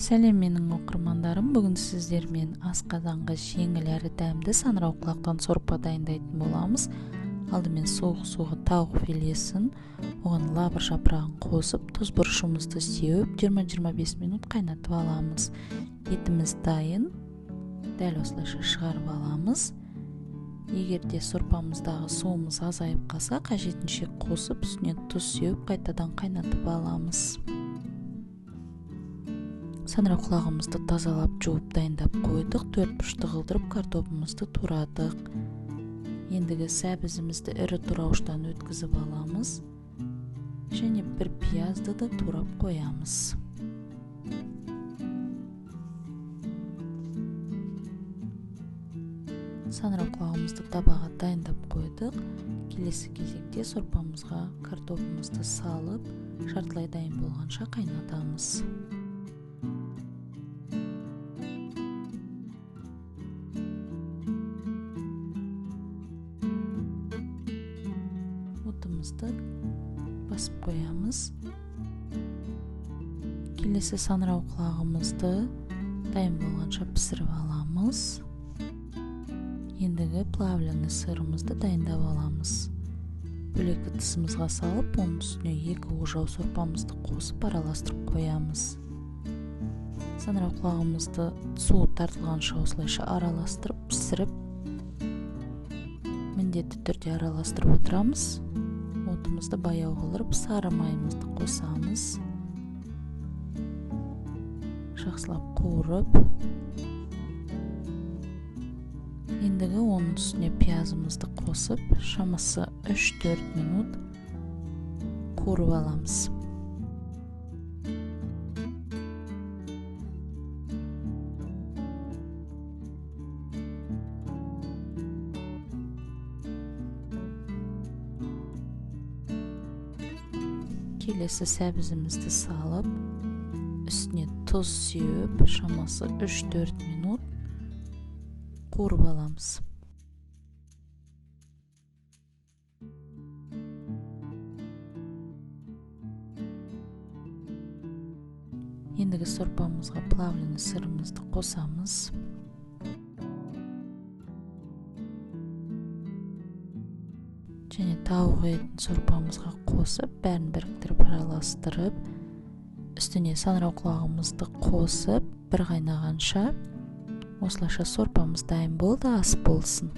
Сәлем, менің оқырмандарым! Бүгін сіздермен асқазанға жеңіл әрі дәмді саңырауқұлақтан сорпа дайындайтын боламыз. Алдымен суық суға тауық филесін, оған лавр жапырағын қосып, тұз бұрышымызды сеуіп, 20-25 минут қайнатып аламыз. Етіміз дайын. Дәл осылайша шығарып аламыз. Егер де сорпамыздағы суымыз азайып қалса, қажетінше қосып, үстіне тұз сеуіп, қайтадан қайнатып аламыз. Саңырауқұлағымызды тазалап, жуып, дайындап қойдық. Төрт бұрышты қылдырып, картобымызды турадық. Ендігі сәбізімізді ірі турауыштан өткізіп аламыз. Және бір пиязды да турап қоямыз. Саңырауқұлағымызды табаға дайындап қойдық. Келесі кезекте сорпамызға картобымызды салып, жартылай дайын болғанша қайнатамыз. Отымызды басып қоямыз. Келесі саңырауқұлағымызды дайын болғанша пісіріп аламыз. Ендігі плавленый сырымызды дайындап аламыз. Бөлек ыдысымызға салып, оның үстіне 2 ожау сорпамызды қосып араластырып қоямыз. Саңырауқұлағымызды суы тартылғанша осылайша араластырып, пісіріп, міндетті түрде араластырып отырамыз. Отымызды баяу қылдырып, сары майымызды қосамыз. Жақсылап қуырып, ендігі оның үстіне пиязымызды қосып, шамасы 3-4 минут қуырып аламыз. Келесі сәбізімізді салып, үстіне тұз сеуіп, шамасы 3-4 минут қуырып аламыз. Ендігі сорпамызға плавленый сырымызды қосамыз. Және тауық етін сорпамызға қосып, бәрін біріктіріп араластырып, үстіне саңырауқұлағымызды қосып, бір қайнағанша осылайша сорпамыз дайын болды. Ас болсын.